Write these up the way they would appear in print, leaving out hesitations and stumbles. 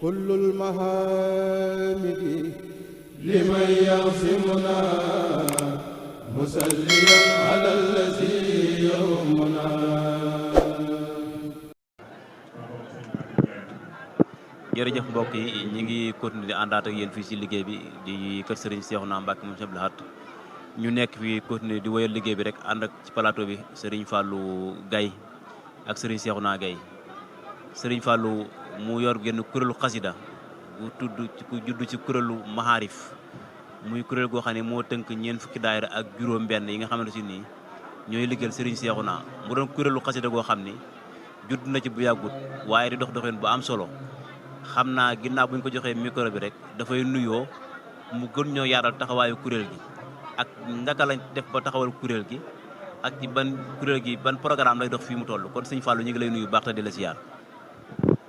كل المحامد لمن يعصمنا مسليا على الذي يرمنا. jërëjëf mbokk yi ñi ngi continuer di àndaat ak yéen fii ci liggéey bi di kër Serigne Cheikhouna Mbacké moom Cheikh Abdou Lahad ñu nekk fii continuer di wéyal liggéey bi rek ànd ak ci plateau bi Serigne Fallou Gaye ak Serigne Cheikhouna Gaye. Serigne Fallou mu yor genn kuréelu xasida bu ku judd ci kuréelu Maharif muy kuréel goo xam ne moo tënk ñeent fukki daayira ak juróom-benn yi nga xamante ni ñooy liggéeyal Serigne Cheikhouna mu doon kuréelu xasida goo xam ni judd na ci bu yàggut waaye di dox doxin bu am solo. xam naa ginnaaw bu ñu ko joxee micro bi rek dafay nuyoo mu gën ñoo yaatal taxawaayu kuréel gi ak naka lañ def ba taxawal kuréel gi ak ci ban kuréel gi ban programme lay dox fii mu toll kon sëñ Fallou ñu ngi lay nuyu baax te di la siyaar.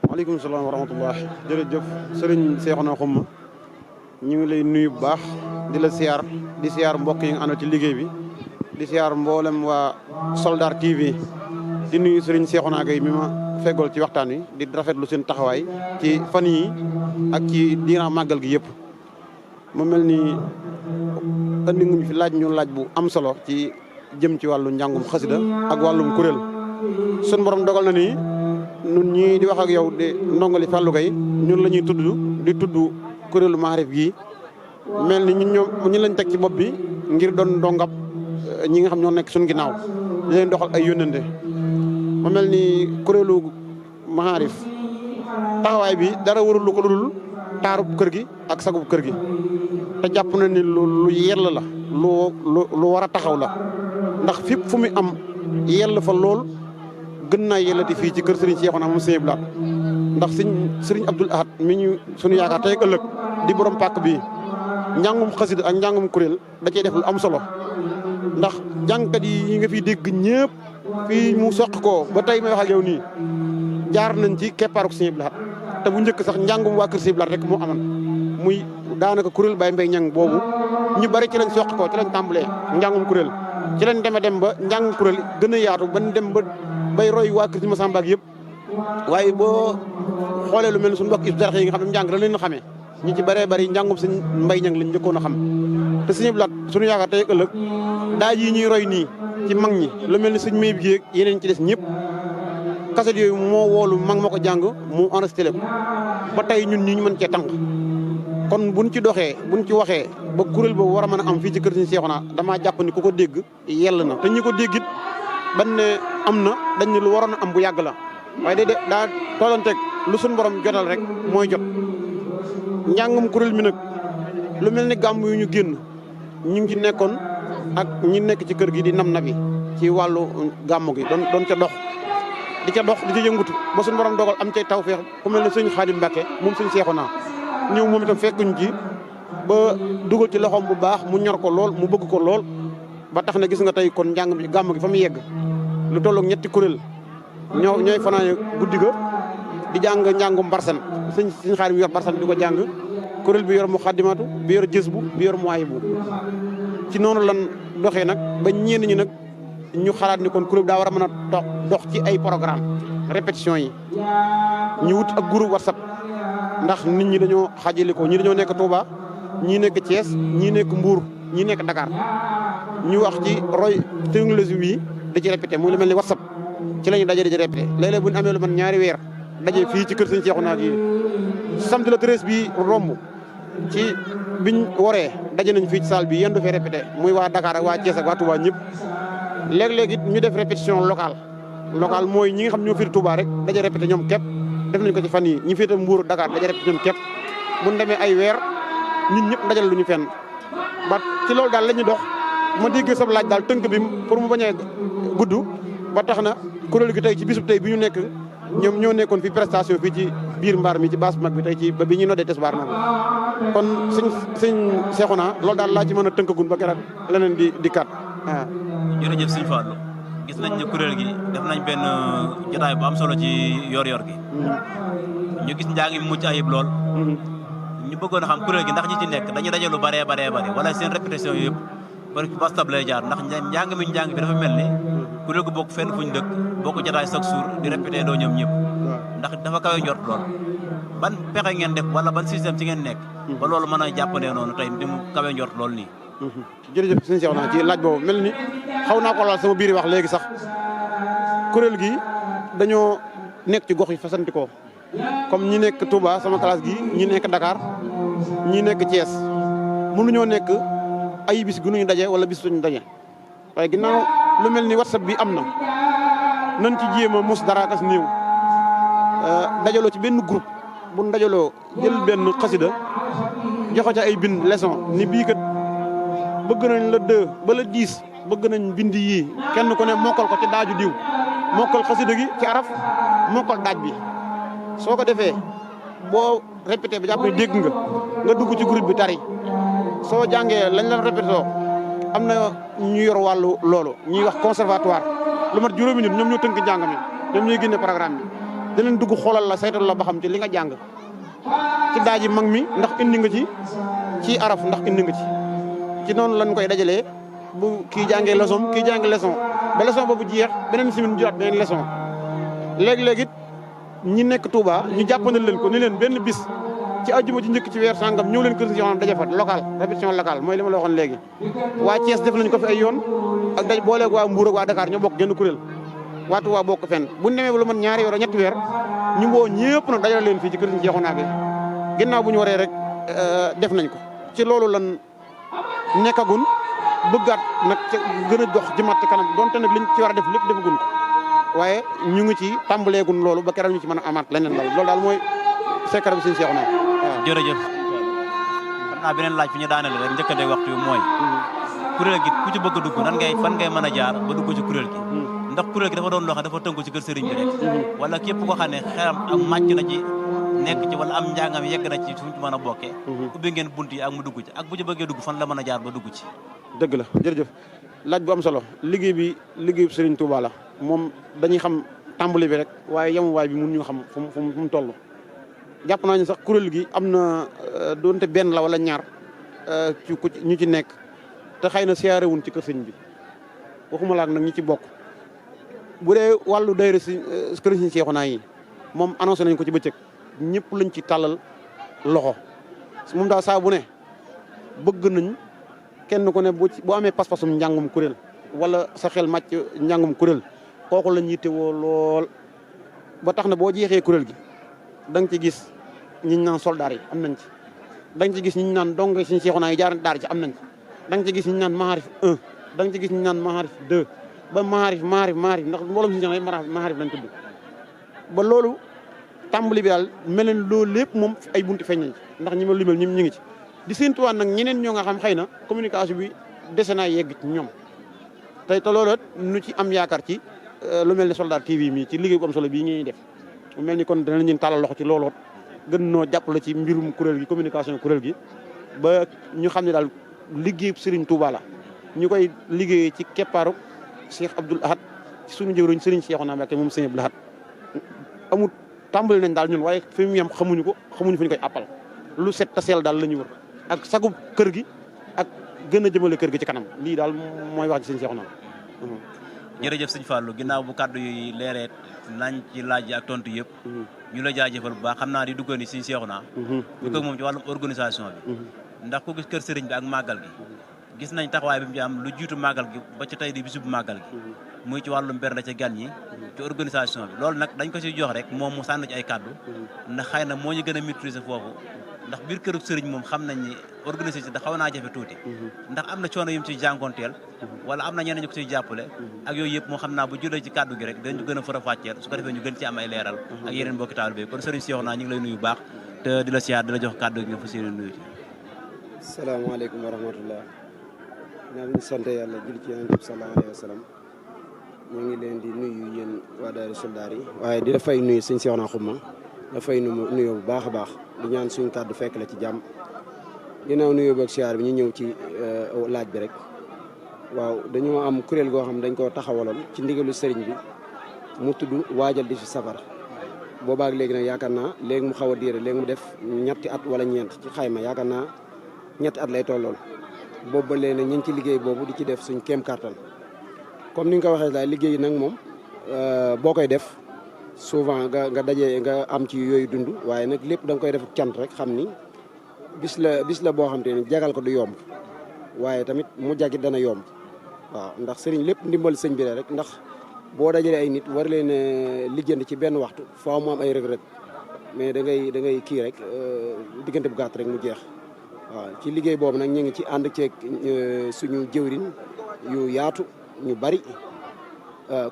waaleykum salaam wa rahmatullah jërëjëf Serigne Cheikhouna Xuma ñu ngi lay nuyu bu baax di la siyaar di siyaar mbokk yi nga àndal ci liggéey bi di siyaar mboolem waa Soldar TV di nuyu Serigne Cheikhouna Gaye mi ma feggool ci waxtaan wi di rafetlu seen taxawaay ci fan yi ak ci diiran màggal gi yëpp mu mel ni andi nguñ fi laaj ñu laaj bu am solo ci jëm ci wàllu njàngum xasida ak wàllum kuréel sun borom dogal na ni nun ñii di wax ak yow di ndongali Fallou Gaye ñun la ñuy di tudd kuréelu Maarif gi mel ni ñu lañ teg ci bopp bi ngir doon ndongab ñi nga xam ñoo nekk suñ ginnaaw di leen doxal ay yónnante mu mel ni kuréelu Maarif taxawaay bi dara warul lu ko dul taarub kër gi ak sagub kër gi te jàpp na ni lu yell la lu war a taxaw la ndax fépp fu mu am yell fa lool gën naa yellati fii ci kër Serigne Cheikhouna moom Sëñ Blaat ndax Serigne Abdou Lahad mi ñu sunu yaakaar tey ëllëg di borom pàkk bi njàngum xasida ak njàngum kuréel da cey def lu am solo ndax jàngkat yi nga fiy dégg ñëpp fii mu soq ko ba tey may wax ak yow nii jaar nañ ci keppaaruk Sëñ Blaat te bu njëkk sax njàngum waa kër Sëñ Blaat rek moo amoon muy daanaka kuréel Baye Mbaye ñang boobu ñu bari ci lañ soq ko ci lañ tàmbalee njàngum kuréel ci lañ dem ba njàngum kuréel gën a yaatu ba dem ba bay roy waa kër Sëñ Massamba yëpp waaye boo xoolee lu mel ni suñu mbokk isbu yi nga xam ne njàng la leen xamee ñi ci bëree bëri njàngum Sëñ Mbay ñang lañ njëkkoon a xam te Sëñ Blaat suñu yaakaar tey ëllëg daaj yi ñuy roy nii ci mag ñi lu mel ni sëñ may bi ak yeneen ci des ñëpp kaset yooyu moo woolu mag ma ko jàng mu enregistré ko ba tey ñun ñu mën cee tànk kon buñ ci doxee buñ ci waxee ba kuréel boobu war a mën a am fii ci kër Sëñ Cheikhouna damaa jàpp ni ku ko dégg yell na te ñi ko déggit ban ne am na dañ ne lu waroon a am bu yàgg la waaye day daa tollanteeg lu suñ borom jotal rek mooy jot njàngum kuréel mi nag lu mel ni gàmm yu ñu génn ñu ngi ci nekkoon ak ñi nekk ci kër gi di nam nabi ci wàllu gàmm gi doon ca dox di ca yëngutu ba suñu borom dogal am cay tawfeex ku mel ne sëñ Xaadim Mbàkke moom Sëñ Cheikhouna ñëw moom itam fekkuñ ci ba dugal ci loxoom bu baax mu ñor ko lool mu bëgg ko lool ba tax na gis nga tey kon njàng bi gàmm gi fa mu yegg lu tollook ñetti kuréel ñooy fanaan guddi ga di jàng njàngum barsan sëñ Xaadim yor barsan di ko jàng kuréel bi yor mu xaddimatu bi yor jës bu bi yor mu waay bu ci noonu lan doxee nag ba ñenn ñi nag ñu xalaat ni kon kuréel daa war a mën a dox ci ay programme répétition yi ñu wut ak groupe WhatsApp ndax nit ñi dañoo xaajale ko ñii dañoo nekk Touba ñii nekk Thiès ñii nekk Mbour ñii nekk Dakar ñu wax ci roy technologie bi da ci répété muy lu mel ni WhatsApp ci la ñu daje di ci répété léeg-léeg bu ñu amee lu man ñaari weer daje fii ci kër Sëñ Cheikhouna gi samedi le 13 bi romb ci biñ waree daje nañ fii ci salle bi yendu fee répété muy waa Dakar ak waa Thiès ak waa Touba ñëpp léeg-léeg it ñu def répétition locale mooy ñi nga xam ñoo fiir Touba rek daje répété ñoom képp def nañ ko ci fan yi ñi féete Mbuur Dakar daje répété ñoom képp bu ñu demee ay weer ñun ñëpp dajal lu ñu fenn ba ci loolu daal la ñuy dox ma déggee sab laaj daal tënk bi pour mu bañ a gudd ba tax na kuréel gi tey ci bisub tey bi ñu nekk ñoom ñoo nekkoon fi prestation fii ci biir mbaar mi ci baas mag bi tey ci ba bi ñuy noddee tisbaar na kon sëñ Cheikhouna loolu daal laa ci mën a tënkagun ba keroog leneen di kat waaw. jërëjëf sëñ Fallou gis nañ ne kuréel gi def nañ benn jotaay bu am solo ci yor-yor gi. ñu gis njàng mi mucc ayib lool. ñu bëggoon a xam kuréel gi ndax ñi ci nekk dañuy daje lu baree wala seen répétition yëpp parce que bastab lay jaar ndax njàng bi dafa mel ni kuréel gu bokk fenn fuñ dëkk bokk jotaay chaque jour di répété doo ñoom ñëpp ndax dafa kawe njort lool. ban pexe ngeen def wala ban système ci ngeen nekk ba loolu mën a jàppandee noonu tey di mu kawe njort loolu nii. jërëjëf sëñ Cheikh naa ci laaj boobu mel ni xaw naa ko laal sama biir wax léegi sax kuréel gi dañoo nekk ci gox yi fasanti ko comme ñi nekk Touba sama classe gi ñi nekk Dakar ñi nekk Thiès mënuñoo nekk ay bis gu ñu daje wala bis suñu daje waaye ginnaaw lu mel ni WhatsApp bi am na nañ ci jéem a mos dara kas néew dajaloo ci benn groupe bu ñu dajaloo jël benn xasida joxe ca ay bind leçon ni bii kat bëgg nañ la 2 ba la 10 bëgg nañ bind yii kenn ku ne mokkal ko ci daaju diw mokkal xasida gi ci araf mokkal daaj bi soo ko defee boo répété ba jàpp ne dégg nga dugg ci groupe bi tari soo jàngee lañ la répété am na ñu yor wàllu loolu ñuy wax conservatoire lu mat juróomi nit ñoom ñoo tënk njàng mi ñoom ñooy génne programme bi da leen dugg xoolal la saytal la ba xam ci li nga jàng ci daaji mag mi ndax indi nga ci araf ndax indi nga ci noonu lañ koy dajalee bu kii jàngee leçon kii jàngee leçon ba leçon boobu jeex beneen semaine ñu juraat beneen leçon léegi-léegi it ñi nekk Touba ñu jàppandal leen ko ni leen benn bis ci àjjuma ci njëkk ci weer sangam ñëw leen kër si yoon daje fa local répétition locale mooy li ma la waxoon léegi waa Thiès def nañ ko fi ay yoon ak daj booleeg waa Mbour ak waa Dakar ñoo bokk genn kuréel waa Touba bokk fenn bu nemee ba lu man ñaari weer a ñetti weer ñu woo ñëpp nag dajale leen fii ci kër si Cheikhouna bi ginnaaw bu ñu waree rek def nañ ko ci loolu lan nekkagun bëggaat nag gën a dox jëmaat ci kanam donte nag liñ ci war a def lépp defagun ko waaye ñu ngi ci tàmbaleegun loolu ba keroog ñu ci mën a amaat leneen loolu daal mooy secret bi suñu Cheikhouna waaw. jërëjëf xam naa beneen laaj fi ñu daaneel rek njëkkante waxtu bi mooy kuréel gi ku ci bëgg a dugg nan ngay fan ngay mën a jaar ba dugg ci kuréel gi ndax kuréel gi dafa doon loo xam dafa tënku ci kër sëriñ bi rek wala képp koo xam ne xelam ak màcc na ci nekk ci wala am njàngam yegg na ci suñu mën a bokkee ubbi ngeen bunt yi ak mu dugg ci ak bu ci bëggee dugg fan la mën a jaar ba dugg ci. dëgg la jërëjëf laaj bu am solo liggéey bi liggéeyu sëriñ Touba la moom dañuy xam tàmbali bi rek waaye yemuwaay bi mun ñu xam fu mu toll jàpp naa ne sax kuréel gi am na doonte benn la wala ñaar ci ñu ci nekk te xëy na siyaare wuñ ci kër sëñ bi waxuma laak nag ñi ci bokk bu dee wàllu daayira si kër sëñ Cheikhouna yi moom annoncé nañ ko ci bëccëg ñëpp lañ ci tàllal loxo moom daal saa bu ne bëgg nañ kenn ku ne boo amee pas-pasum njàngum kuréel wala sa xel màcc njàngum kuréel kooku lañ yittewoo lool ba tax na boo jeexee kuréel gi da nga ci gis ñi ñu naan soldaar yi am nañ ci da nga ci gis ñi ñu naan dong suñu Cheikhouna yi jaar daar ci am nañ ci da nga ci gis ñi ñu naan maarif 1 da nga ci gis ñi ñu naan maarif 2 ba maarif ndax mboolem suñu Cheikhouna yi maarif lañ tudd ba loolu tàmbali bi daal mel na loolu lépp moom ay bunti feeñ nañ ci ndax ñi ma limal ñu ngi ci di séentuwaat nag ñeneen ñoo nga xam xëy na communication bi dese naa yegg ci ñoom te loolu nu ci am yaakaar ci lu mel ne Soldat TV mi ci liggéey bu am solo bii ñuy def mu mel ni kon danañ leen tàllal loxo ci looloot gën noo jàppale ci mbirum kuréel gi communication kuréel gi ba ñu xam ne daal liggéey Serigne Touba la ñu koy liggéeyee ci keppaaru Cheikh Abdoul Ahad ci sunu jëwriñ Serigne Cheikhouna Mbacké moom Serigne Abdoul Ahad amul tàmbali nañ daal ñun waaye fi mu yem xamuñu fu ñu koy appal lu set ta seel daal la ñu wër ak sagub kër gi ak gën a jëmale kër gi ci kanam lii daal mooy wax ci Serigne Cheikhouna. jërëjëf sëñ Fallou ginnaaw bu kàddu yi leereet nañ ci laaj ak tontu yëpp ñu la jaajëfal bu baax xam naa di duggoon ni sëñ Cheikhouna du ko moom ci wàllum organisation bi ndax ku gis kër sëriñ bi ak màggal gi gis nañ taxawaay bi mu ci am lu jiitu màggal gi ba ci tey di bisub màggal gi muy ci wàllum bernde ca gan ñi ci organisation bi loolu nag dañ ko siy jox rek moom mu sànni ci ay kàddu ndax xëy na moo ñu gën a maîtriser foofu ndax biir këru sëriñ moom xam nañ ni organisé si da xaw naa jafe tuuti ndax am na coono yu mu ciy jànkoonteel wala am na ñeneen ñu ko ciy jàppale ak yooyu yëpp moo xam naa bu julee ci kàddu gi rek dañu gën a fara fàcceel su ko defee ñu gën ci am ay leeral ak yeneen mbokki taalibe bi kon sëriñ Cheikhouna ñu ngi lay nuyu baax te di la siyaar di la jox kàddu gi nga fa séenee nuyu ci salaamaaleykum wa rahmatullah naa ñu sant yàlla jul ci yonent bi sallallahu alayhi wa sallam ñu ngi leen di nuyu yéen waa daayira soldaar yi waaye di dafay nuyu sëñ Cheikhouna Xuma dafay nuyoo bu baax a baax di ñaan suñu kàddu fekk la ci jàmm ginnaaw nuyoo boog siyaar bi ñu ñëw ci laaj bi rek waaw dañoo am kuréel goo xam dañ koo taxawaloon ci ndigalu sëriñ bi mu tudd waajal di fi safar boobaak léegi nag yaakaar naa léegi mu xaw a diire léegi mu def ñetti at wala ñeent ci xayma yaakaar naa ñetti at lay tollool boobu ba léegi nag ñu ngi ci liggéey boobu di ci def suñ kéem kàttan comme ni nga ko waxee daal liggéey nag moom boo koy def souvent nga daje nga am ci yooyu dund waaye nag lépp da nga koy def cant rek xam ni bis la boo xam te ni jagal ko du yomb waaye tamit mu jagit dana yomb waaw ndax sëriñ lépp ndimbal sëñ bi la rek ndax boo dajalee ay nit war leen lijjanti ci benn waxtu faaw mu am ay rëg-rëg mais da ngay kii rek diggante bu gàtt rek mu jeex waaw ci liggéey boobu nag ñu ngi ci ànd ceeg suñu jëwriñ yu yaatu ñu bari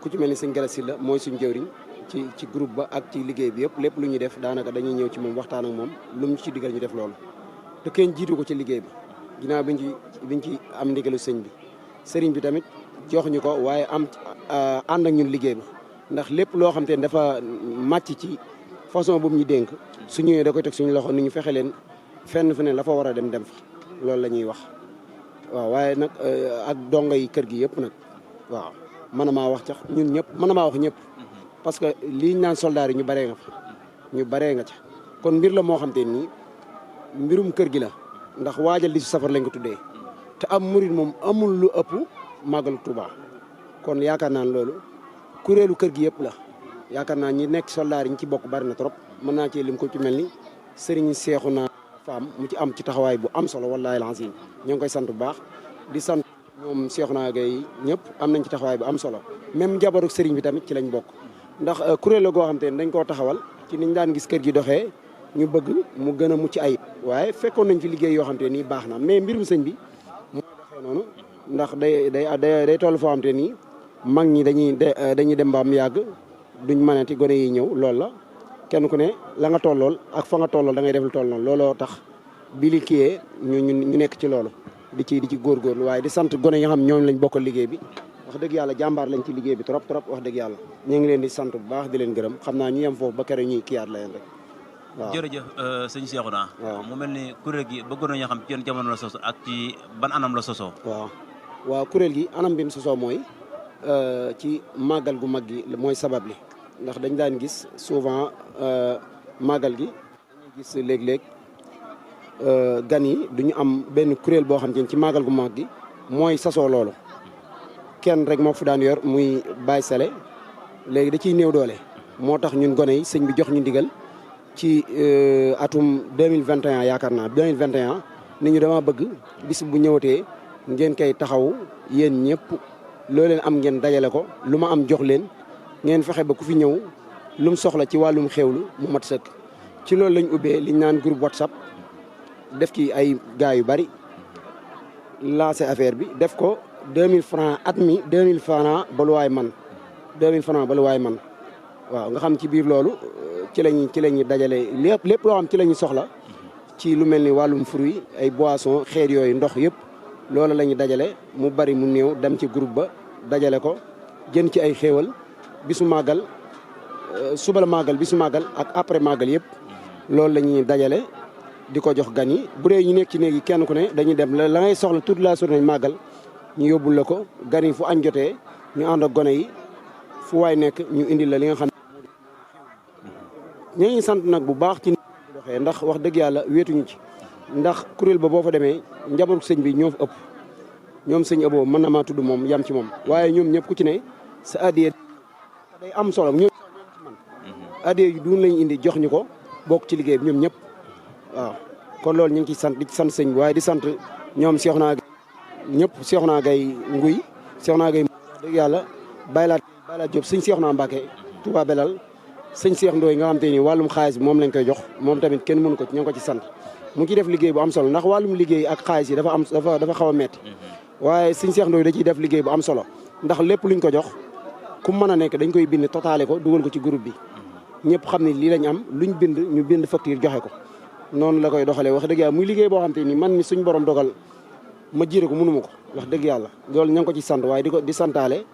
ku ci mel ni sëñ Gala Sylla mooy suñu jëwriñ ci groupe ba ak ci liggéey bi yëpp lépp lu ñuy def daanaka dañuy ñëw ci moom waxtaan ak moom lu mu ci digal ñu def loolu te kenn jiitu ko ci liggéey bi ginnaaw biñ ci am ndigalu sëñ bi sëriñ bi tamit jox ñu ko waaye ànd ak ñun liggéey ba ndax lépp loo xam te ne dafa màcc ci façon boobu ñu dénk su ñëwee da koy teg suñu loxo ni ñu fexe leen fenn fu ne la fa war a dem fa loolu la ñuy wax waaw waaye nag ak dongo yi kër gi yëpp nag waaw mën na maa wax cax ñun ñëpp mën na maa wax ñëpp parce que lii naan soldaar yi ñu baree nga fa ñu baree nga ca kon mbir la moo xam te nii mbirum kër gi la ndax waajal di si safar lañ ko tuddee te am murit moom amul lu ëpp màggalu Tuubaa kon yaakaar naa loolu kuréelu kër gi yëpp la yaakaar naa ñi nekk soldaar yi ñu ci bokk bari na trop mën naa cee lim ko ci mel ni sëriñ Seexuna Faam mu ci am ci taxawaay bu am solo wallaahi alazim ñoo ngi koy sant bu baax di sant ñoom Seexuna Gay ñëpp am nañ ci taxawaay bu am solo même njabaru sëriñ bi tamit ci lañ bokk ndax kuréel la goo xam te ne dañ koo taxawal ci niñ daan gis kër gi doxee ñu bëgg mu gën a mucc ayib waaye fekkoon nañ fi liggéey yoo xam te nii baax na mais mbirum sëñ bi moo doxee noonu ndax day toll foo xam te nii mag ñi dañuy dem ba am yàgg duñ mënati gone yi ñëw loolu la kenn ku ne la nga tollool ak fa nga tollool da ngay def lu toll noonu looloo tax bi li kiyee ñu nekk ci loolu di ci góorgóorlu waaye di sant gone yi nga xam ñooñu lañ bokkal liggéey bi wax dëgg yàlla jàmbaar lañ ci liggéey bi trop wax dëgg yàlla ñu ngi leen di sant bu baax di leen gërëm xam naa ñu yem foofu ba keroog ñuy kiyaat la leen rek waaw jërëjëf sëñ Cheikhouna waaw mu mel ni kuréel gi bëggoon nañoo xam ci yenn jamono la soso ak ci ban anam la sosoo waaw kuréel gi anam bi mu sosoo mooy ci màggal gu mag gi mooy sabab li ndax dañ daan gis souvent màggal gi dañuy gis léeg-léeg gan yi duñu am benn kuréel boo xam te ci màggal gu mag gi mooy sasoo loolu kenn rek moo fi daan yor muy Baye Sale léegi da ciy néew doole moo tax ñun gone yi sëñ bi jox ñu ndigal ci atum 2021 yaakaar naa 2021 nit ñu dama bëgg bis bu ñëwatee ngeen koy taxaw yéen ñëpp loo leen am ngeen dajale ko lu ma am jox leen ngeen fexe ba ku fi ñëw lu mu soxla ci wàllum xewlu mu mat sëkk ci loolu lañ ubbee liñ naan groupe WhatsApp def ci ay gars yu bari lancé affaire bi def ko 2000 francs at mi 2000 francs ba lu waay man 2000 francs ba lu waay man waaw nga xam ci biir loolu ci lañuy dajale lépp loo xam ci la ñuy soxla ci lu mel ni wàllum fruit ay boisson xeet yooyu ndox yëpp loolu la ñuy dajale mu bari mu néew dem ci groupe ba dajale ko jën ci ay xéewal bisu màggal suba la màggal bisu màggal ak après màggal yëpp loolu la ñuy dajale di ko jox gan yi bu dee ñu nekk ci néeg yi kenn ku ne dañuy dem la ngay soxla toute la journée màggal ñu yóbbul la ko gan yi fu añ jotee ñu ànd ak gone yi fu waay nekk ñu indil la li nga xam ne ñu ngi sant nag bu baax ci doxee ndax wax dëgg yàlla wéetuñu ci ndax kuréel ba boo fa demee njabootu sëñ bi ñoo fa ëpp ñoom sëñ ëboo mën na maa tudd moom yam ci moom waaye ñoom ñëpp ku ci ne sa addiya day am solo ñoom ci man addiya yu duun lañu indi jox ñu ko bokk ci liggéey bi ñoom ñëpp waaw kon loolu ñu ngi ciy sant di sant sëñ bi waaye di sant ñoom Seexuna ñëpp Seexuna Gay nguy Seexuna Gay wax dëgg yàlla baylaat Diop sëñ Seexuna Mbàkke Touba Belal sëñ Seex Ndooy nga xam te ni wàllum xaalis bi moom lañ koy jox moom tamit kenn mënu ko ci ñoo ngi ko ci sant mu ciy def liggéey bu am solo ndax wàllum liggéey ak xaalis yi dafa xaw a metti waaye sëñ Seex Ndooy da ciy def liggéey bu am solo ndax lépp luñ ko jox ku mën a nekk dañ koy bind totalé ko dugal ko ci groupe bi ñëpp xam ne lii lañ am luñ bind ñu bind facture joxe ko noonu la koy doxalee wax dëgg yàlla muy liggéey boo xam te ni man mi suñ borom dogal ma jiire ko mënuma ko wax dëgg yàlla loolu ña ngi ko ci sant waaye di santaale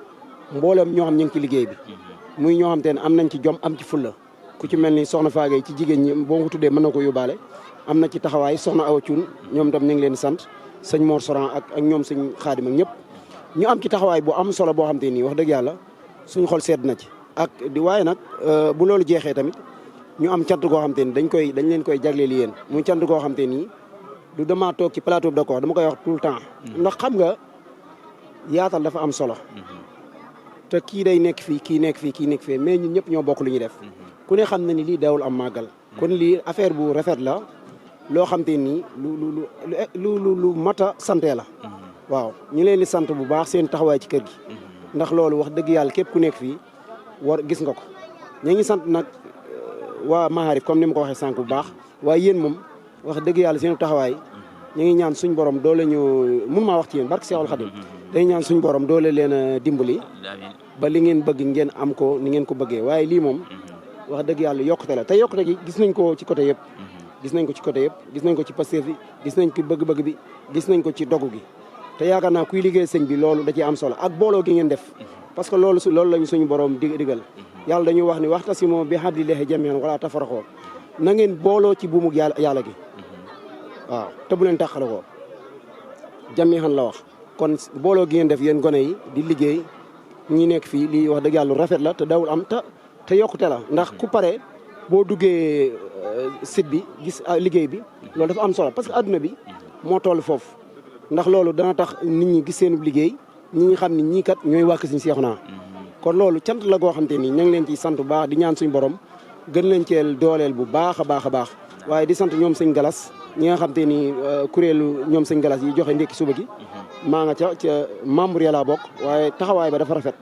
mboolem ñoo xam ñu ngi ci liggéey bi muy ñoo xam te ne am nañ ci jom am ci fulla ku ci mel ni soxna Faagay ci jigéen ñi boo ko tuddee mën na ko yóbbaale am na ci taxawaay soxna Awa Cuun ñoom tam ñu ngi leen di sant sëñ Mor Soran ak ñoom sëñ Xaadim ak ñëpp ñu am ci taxawaay bu am solo boo xam te nii wax dëgg yàlla suñ xol sedd na ci ak di waaye nag bu loolu jeexee tamit ñu am cant goo xam te ni dañ leen koy jagleel yéen muy cant goo xam te nii du dama toog ci plateau bi da ko wax dama koy wax tout le temps ndax xam nga yaatal dafa am solo te kii day nekk fii kii nekk fii kii nekk fii mais ñun ñëpp ñoo bokk lu ñuy def ku ne xam na ni lii dawul am màggal kon lii affaire bu rafet la loo xam te ni lu mat a sante la waaw ñu leen di sant bu baax seen taxawaay ci kër gi ndax loolu wax dëgg yàlla képp ku nekk fii war gis nga ko ñu ngi sant nag waa Maharif comme ni ma ko waxee sànq bu baax waaye yéen moom wax dëgg yàlla seen taxawaay ñu ngi ñaan suñ borom doole ñu mun maa wax ci yéen barke Seexul Xadim dañu ñaan suñ borom doole leen a dimbali ba li ngeen bëgg ngeen am ko ni ngeen ko bëggee waaye lii moom wax dëgg yàlla yokkute la te yokkute gi gis nañ ko ci côté yëpp gis nañ ko ci côté yëpp gis nañ ko ci Pastef bi gis nañ ko bëgg-bëgg bi gis nañ ko ci dogu gi te yaakaar naa kuy liggéey sëñ bi loolu da ciy am solo ak booloo gi ngeen def parce que loolu lañu suñu borom digal yàlla dañuy wax ni waxtasimu bi hablillahi jamii'an wala tafarraqu na ngeen booloo ci buumug yàlla gi waaw te bu leen tàqale ko jamii'an la wax kon booloo gi ngeen def yéen gone yi di liggéey ñi nekk fii lii wax dëgg yàlla rafet la te dawul am te yokkute la ndax ku pare boo duggee site bi gis liggéey bi loolu dafa am solo parce que adduna bi moo toll foofu ndax loolu dana tax nit ñi gis seen liggéey ñi xam ni ñii kat ñooy wàkk Sëriñ Seexuna kon loolu cant la goo xam te ni ñu ngi leen ciy sant bu baax di ñaan suñu borom gën leen ceel dooleel bu baax a baax a baax waaye di sant ñoom sëñ Galas ñi nga xam te ni kuréelu ñoom sëñ Galas yi joxe ndékki suba gi maa nga ca membre ya laa bokk waaye taxawaay ba dafa rafet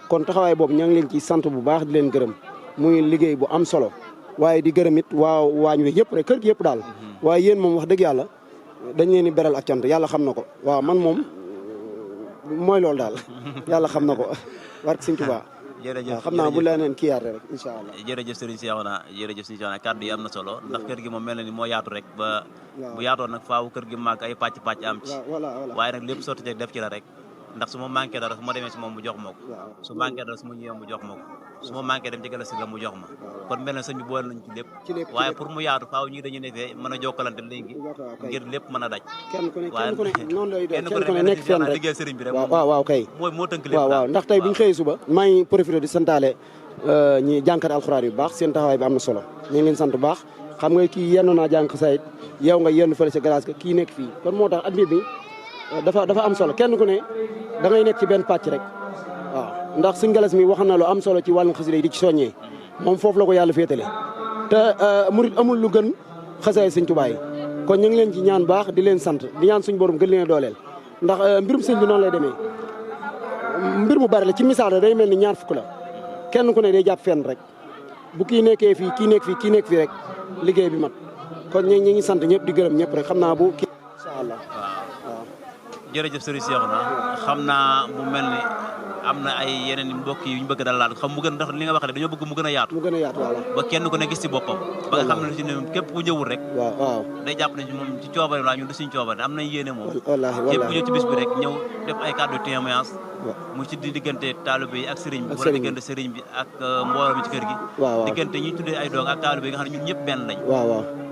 kon taxawaay boobu ña ngi leen ciy sant bu baax di leen gërëm muy liggéey bu am solo waaye di gërëm it waaw waañ wi yëpp rek kër gi yëpp daal waaye yéen moom wax dëgg yàlla dañ leen di beral ak cant yàlla xam na ko waaw man moom mooy loolu daal yàlla xam na ko barke Sëñ Tuubaa jërëjëf xam naa bu leneen kii yaate rek incha allah jërëjëf Serigne Cheikhouna kàddu yi am na solo ndax kër gi moom mel na ni moo yaatu rek ba bu yaatoon nag faaw kër gi màgg ay pàcc am ci waaye nag lépp sotti def ci la rek ndax su ma manqué dara su ma demee si moom mu jox ma ko su manqué dara su ma ñëwee mu jox ma ko su ma manqué dem ci Galas la mu jox ma kon mel na sëñ bi boole nañ ci lépp waaye pour mu yaatu faaw ñi dañu ne fee mën a jokkalante léegi ngir lépp mën a daj kenn ku ne noonu lay doon kenn ku ne nekk fenn rek liggéey sëriñ bi rek waaw kay moo tënk lépp waaw ndax tey bi ñu xëyee suba maa ngi profité di santaale ñi jànkat alxuraan yu baax seen taxawaay bi am na solo ñu ngi leen sant bu baax xam nga kii yenn naa jàng sayit yow nga yenn fële sa Galas kii nekk fii kon moo tax at bi dafa am solo kenn ku ne da ngay nekk ci benn pàcc rek waaw ndax Sëñ Galas mi wax na lu am solo ci wàllum xasida yi di ci soññee moom foofu la ko yàlla féetale te murit amul lu gën xasaay Sëñ Tuubaa yi kon ñu ngi leen ci ñaan baax di leen sant di ñaan suñu borom gën leen dooleel ndax mbirum sëñ bi noonu lay demee mbir mu bari la ci misaal day mel ni ñaar fukk la kenn ku ne day jàpp fenn rek bu kii nekkee fii kii nekk fii kii nekk fii rek liggéey bi mat kon ñi ngi sant ñëpp di gërëm ñëpp rek xam naa bu kii incha allah jërëjëf Serigne Cheikhouna xam naa mu mel ni am na ay yeneen mbokk yu ñu bëgg daal laal xam mu gën ndax li nga wax rek dañoo bëgg mu gën a yaatu voilà ba kenn ku ne gis ci boppam ba nga xam ne ci ne képp ku ñëwul rek waaw day jàpp ne ci moom ci coobare la ñun du suñu coobare am nañ yéene moom wallaahi képp ku ñëw ci bis bi rek ñëw def ay kàddu témoignage mu ci di diggante taalibe yi ak sëriñ bi wala diggante sëriñ bi ak mbooloo mi ci kër gi diggante ñi tuddee ay doog ak taalibe yi nga xam ne ñun ñëpp benn lañ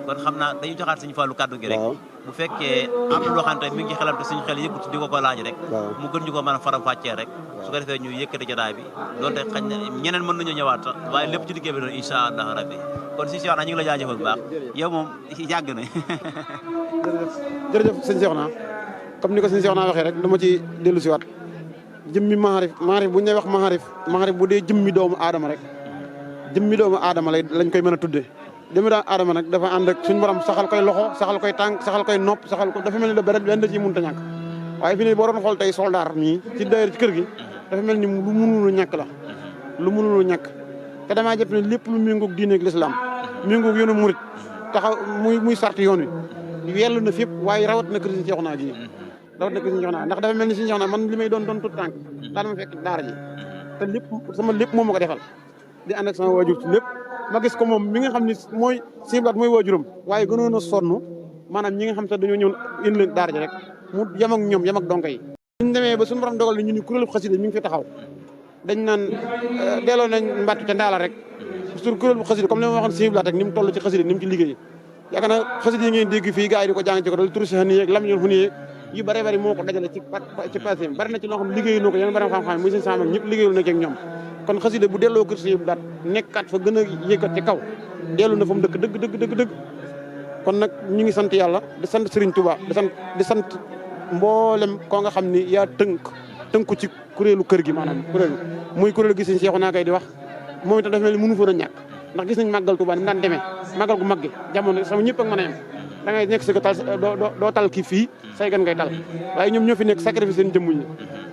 kon xam naa dañu joxaat suñu fàllu kàddu gi rek bu fekkee am na loo xam ne mi ngi ci xelam te suñu xel yëpp di ko laaj rek mu gën ñu ko mën a faram fàccee rek su ko defee ñu yëkkati jotaay bi doonte xañ na ñeneen mën nañu ñëwaat sax waaye lépp ci liggéey bi doon incha allah rabbi kon si Cheikhouna ñu ngi la jaajëfal bu baax yow moom yàgg na jërëjëf sëñ Cheikhouna comme ni ko sëñ Cheikhouna waxee rek dama ci dellu si waat jëmmi Maharif bu ñu wax Maharif bu dee jëmmi doomu aadama rek jëmmi doomu aadama lañ koy mën a tuddee jëmmi doomu aadama nag dafa ànd ak suñu borom saxal koy loxo saxal koy tànk saxal koy nopp saxal ko dafa mel ni da benn da ci mënut a ñàkk waaye fi ne boo doon xool tey soldaar mii ci daayira ci kër gi dafa mel ni lu mënul ñàkk la lu mënul ñàkk te damaa jàpp ne lépp lu méngoog diine ak lislaam méngoog yoonu murit taxaw muy sart yoon wi yellu na fépp waaye rawat na kër Sëñ Cheikhouna gi rawat na kër Sëñ Cheikhouna ndax dafa mel ni Sëñ Cheikhouna man li may doon tut tànk daan ma fekk daara ji te lépp sama lépp moom ma ko defal di ànd ak sama waajur ci lépp ma gis ko moom mi nga xam ni mooy siblaat mooy waajuram waaye gënoon a sonn maanaam ñi nga xam te dañoo ñëw indi leen daara ji rek mu yem ak ñoom yem ak donka yi ñu demee ba suñu borom dogal ni ñu ni kuréelu xasida mi ngi fi taxaw dañ naan delloo nañ mbattu ca ndaala rek sur kuréelu xasida comme li ma waxoon siblaat rek ni mu toll ci xasida ni mu ci liggéey yaakaar naa xasida yi ngeen dégg fii gars yi di ko jàng ci ko dal tursi xani yeeg lam ñoon xuni yeeg yu bëree bëri moo ko dajale ci passé bari na ci loo xam liggéeyu noo ko yeneen bari xam-xam muy seen saam ñëpp liggéeyul na ak ñoom kon xasida bu delloo kër si daat nekkaat fa gën a yëkkat ci kaw dellu na fa mu dëgg kon nag ñu ngi sant yàlla di sant Serigne Touba di sant mboolem koo nga xam ni yaa tënku ci kuréelu kër gi maanaam muy kuréelu gi sëñ Seexuna Kay di wax moom itam dafa mel ni mënu fa a ñàkk ndax gis nañ màggal Tuubaa ni mu daan demee màggal gu mag gi jamono sama ñëpp ak mën a yem da ngay nekk si ko tal doo tal kii fii say gan ngay tal waaye ñoom ñoo fi nekk sacrifice seen jëmmuñ ñi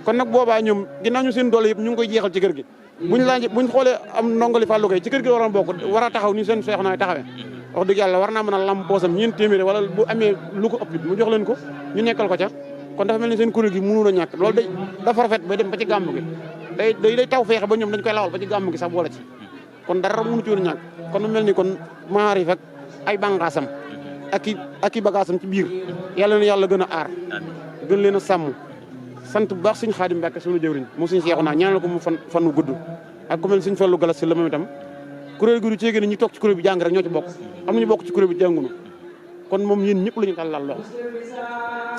kon nag boobaa ñoom ginnaaw ñu seen doole yëpp ñu ngi koy jeexal ci kër gi buñ xoolee am ndongali Fallou Gueye ci kër gi war a bokk war a taxaw ni seen Seexuna taxawee wax dëgg yàlla war naa mën a lam poosam ñeent téeméer wala bu amee lu ko ëpp mu jox leen ko ñu nekkal ko ca kon dafa mel ni seen kuréel gi mënul a ñàkk loolu day dafa rafet ba dem ba ci gàmm gi day taw feexe ba ñoom dañ koy lawal ba ci gàmm gi sax boole ci kon dara mënu ci woon ñàkk kon mu mel ni kon maarif ak ay bànqaasam ak i bagaasam ci biir yàlla na yàlla gën a aar gën leen a sàmm sant bu baax suñu Xaadim Mbàkke suñu jëwriñ moo suñu Seexuna ñaanal ko mu fan wu gudd ak ku mel suñu Fallu Galas si la moom itam kuréel gi du ceegee ne ñi toog ci kuréel bi jàng rek ñoo ci bokk am nañu bokk ci kuréel bi jàngunu kon moom yéen ñëpp la ñu tàllal loxo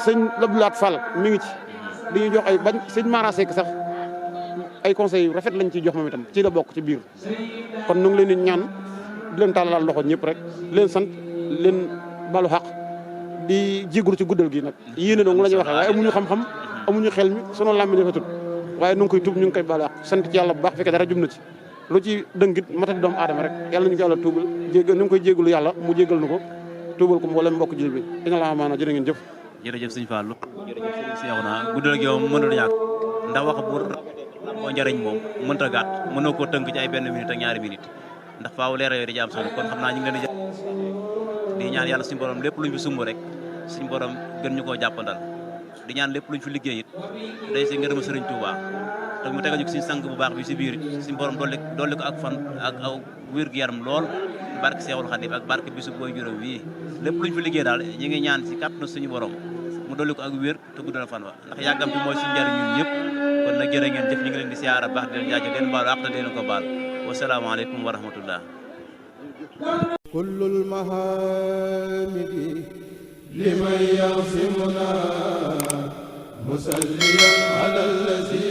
sëñ Labdoulaat Fall mi ngi ci dañuy jox ay bañ sëñ Mara Seck sax ay conseils yu rafet lañ ciy jox moom itam ci la bokk ci biir kon nu ngi leen di ñaan di leen tàllal loxo ñëpp rek leen sant leen balu xaq di jégalu ci guddal gi nag yéene dong la ñuy waxee waaye amuñu xam-xam amuñu xel mi sunu làmmi dafa tut waaye nu ngi koy tub ñu ngi koy balu xaq sant ci yàlla bu baax fekkee dara jum na ci lu ci dëngit matati doomu aadama rek yàlla ñu ko yàlla tuubal jégal ñu ngi koy jégalu yàlla mu jégal nu ko tuubal ko mboolem mbokk jil bi dina la amaana jërë ngeen jëf jërëjëf sëñ Fallou jërëjëf sëñ Seexuna guddal gi moom mënul ñàkk ndax wax bu moo njëriñ moom mënta gàtt mënoo koo tënk ci ay benn minute ak ñaari minute ndax faaw leeral yooyu di am solo kon xam naa ñu ngi leen di ñaan yàlla suñu borom lépp luñ fi sumb rek suñu borom gën ñu koo jàppandal di ñaan lépp luñ fi liggéey it day si ngërëm Sëriñ Tuubaa te mu tegal ñu suñu sang bu baax bi si biir suñu borom dolli ko ak fan ak aw wér gu yaram lool barke Seexul Xadiim ak barke bisu booy juróom wii lépp luñ fi liggéey daal ñu ngi ñaan si kàttanu suñu borom mu dolli ko ak wér te guddal fan wa ndax yàggam bi mooy suñu njariñ ñun ñëpp kon nag jërë ngeen jëf ñu ngi leen di siyaara baax di leen jaajëf leen baalu ak te leen ko baal wasalaamaaleykum wa rahmatullah kullul mahamidi liman yasimuna musalliyan ala allazi